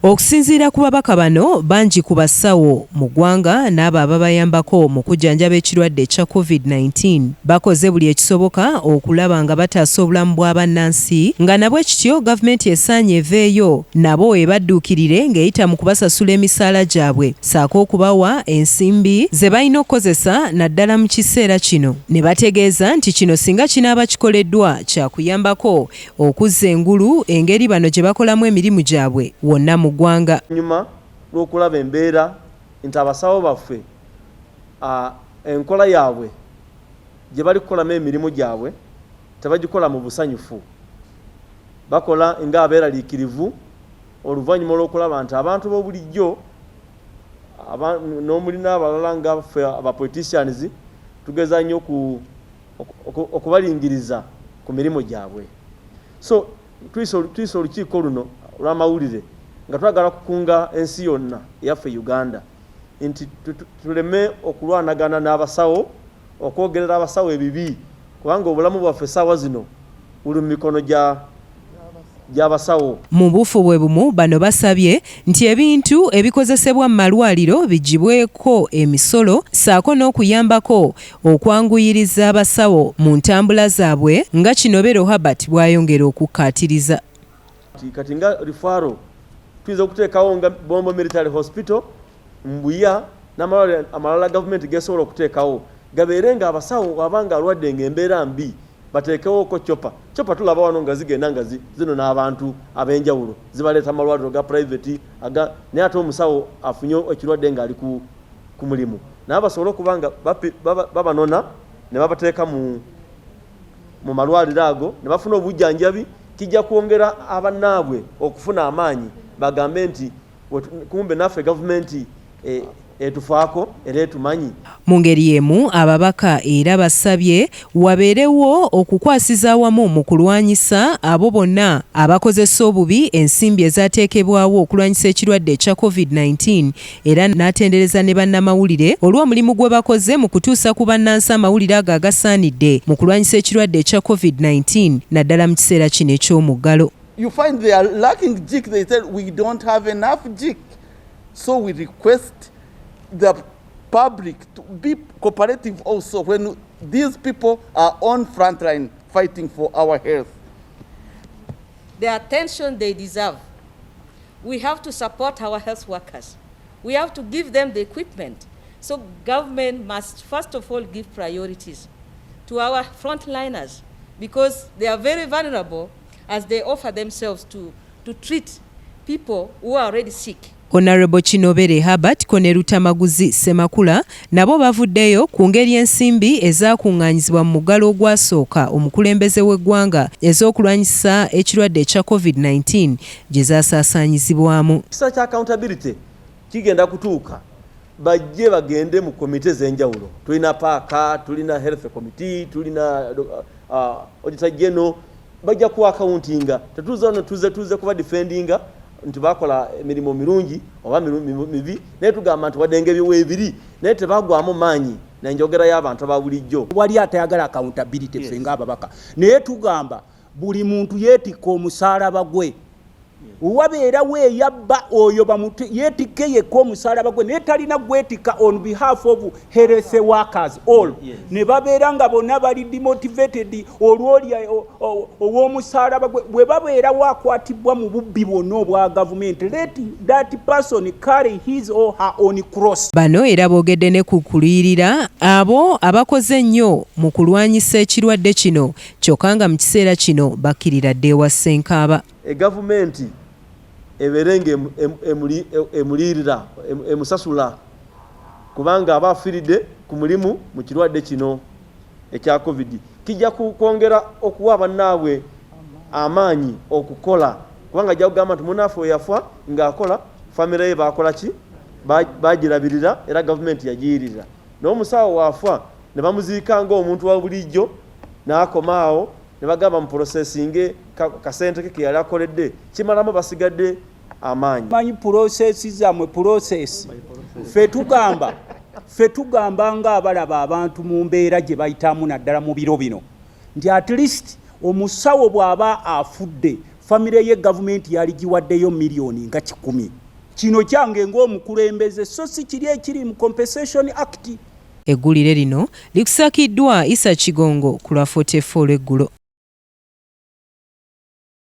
Okusinziira ku babaka bano, bangi ku basawo mu ggwanga n'abo ababayambako mu kujjanjaba ekirwadde ekya Covid 19 bakoze buli ekisoboka okulaba nga bataasa obulamu bwa bannansi nga nabwe kityo gavumenti esaanye eveeyo nabo ebadduukirire ng'eyita mu kubasasula emisaala gyabwe ssaako okubawa ensimbi ze balina okukozesa naddala mu kiseera kino ne bategeeza nti kino singa kinaaba kikoleddwa kyakuyambako okuzza engulu engeri bano gye bakolamu emirimu gyabwe wonna mu ggwanga. Nyuma lw'okulaba embeera nti abasawo baffe enkola yaabwe gye bali kukolamu emirimu gyabwe tebagikola mu busanyufu, bakola ng'abeeraliikirivu oluvannyuma olw'okulaba nti abantu b'obulijjo n'omuli n'abalala nga ffe aba politicians tugeza nnyo okubalingiriza ku mirimu gyabwe. So tuyise olukiiko luno olw'amawulire nga twagala kukunga ensi yonna eyaffe Uganda nti tuleme okulwanagana n'abasawo, okwogerera abasawo ebibi, kubanga obulamu bwaffe essaawa zino buli mu mikono gy'abasawo. Mu buufu bwe bumu bano basabye nti ebintu ebikozesebwa mu malwaliro biggyibweko emisolo ssaako n'okuyambako okwanguyiriza abasawo mu ntambula zaabwe nga Kinobero Herbert bw'ayongera okukkaatiriza. Kati nga referral tuyinza okuteekawo nga Bombo Military Hospital, Mbuya n'amalwaliro amalala gavumenti gesobola okuteekawo gabeere nga abasawo abanga alwadde ng'embeera mbi bateekewoko chopper. Chopper tulaba wano nga zigenda nga zinona abantu ab'enjawulo zibaleeta amalwaliro ga private aga, naye ate omusawo afunye ekirwadde ng'ali ku mulimu naye basobole okuba nga babanona ne babateeka mu malwaliro ago ne bafuna obujjanjabi. Kijja kwongera abannaabwe okufuna amaanyi bagambe nti kumbe naffe gavumenti etufaako era etumanyi. Mu ngeri y'emu ababaka era basabye wabeerewo okukwasiza awamu mu kulwanyisa abo bonna abakozesa obubi ensimbi ezaateekebwawo okulwanyisa ekirwadde ekya Covid-19 era n'atendereza ne bannamawulire olw'omulimu gwe bakoze mu kutuusa ku bannansi amawulire ago agasaanidde mu kulwanyisa ekirwadde ekya Covid-19 naddala mu kiseera kino eky'omuggalo. You find they are lacking Jik. They say we don't have enough Jik. So we request the public to be cooperative also when these people are on front line fighting for our health. The attention they deserve. We have to support our health workers. We have to give them the equipment. So government must first of all give priorities to our frontliners because they are very vulnerable as they offer themselves to treat people who are already sick. Honorable Kinobere Herbert ko ne Lutamaguzi Ssemakula nabo bavuddeyo ku ngeri ensimbi ezaakuŋŋaanyizibwa mu muggalo ogwasooka omukulembeze w'eggwanga ez'okulwanyisa ekirwadde ekya Covid-19 gye zaasaasaanyizibwamu. Ekiseera kya accountability kigenda kutuuka, bajje bagende mu komite ez'enjawulo. Tulina PAC, tulina health committee, tulina auditor general, bajja ku accountinga. Tetuze wano tuze kuba defendinga nti bakola emirimu mirungi oba mibi, naye tugamba nti wadde ng'ebyo weebiri naye tebagwamu maanyi nenjogera y'abantu aba bulijjo. Wali atayagala accountability ffe ng'ababaka, naye tugamba buli muntu yeetikka omusaalaba gwe. Wabeerawo eyabba oyo yeetikke yekka omusaalaba gwe, naye talina gwetikka on behalf of health workers all. Ne babeera nga bonna bali demotivated olw'oli ow'omusaalaba gwe. Bwe babeerawo akwatibwa mu bubbi bwonna obwa gavumenti, let that person carry his or her own cross. Bano era boogedde ne ku kuluyirira abo abakoze ennyo mu kulwanyisa ekirwadde kino, kyokka nga mu kiseera kino bakkirira dda ewa Ssenkaaba. Egavumenti ebeere nga emuliyirira, emusasula, kubanga aba afiiridde ku mulimu mu kirwadde kino ekya Covid. Kijja kwongera okuwa bannaabwe amaanyi okukola, kubanga ajja kugamba nti munnaffe we yafa ng'akola, famire ye baakola ki, bagirabirira era gavumenti yagiyirira. Naye omusawo waafa ne bamuziika ng'omuntu wa bulijjo n'akoma awo ne bagamba mu processinge kasente ke ke yali akoledde, kimalamu basigadde amaanyi. Manyi process zammwe, process. Ffe tugamba ng'abalaba abantu mu mbeera gye bayitamu naddala mu biro bino nti at least omusawo bw'aba afudde, Famire ye gavumenti yaligiwaddeyo miliyoni nga 100. Kino kyange ng'omukulembeze so si kiri ekiri mu Compensation Act. Eggulire lino likusakiddwa Isa Kigongo ku lwa 44 olw'eggulo.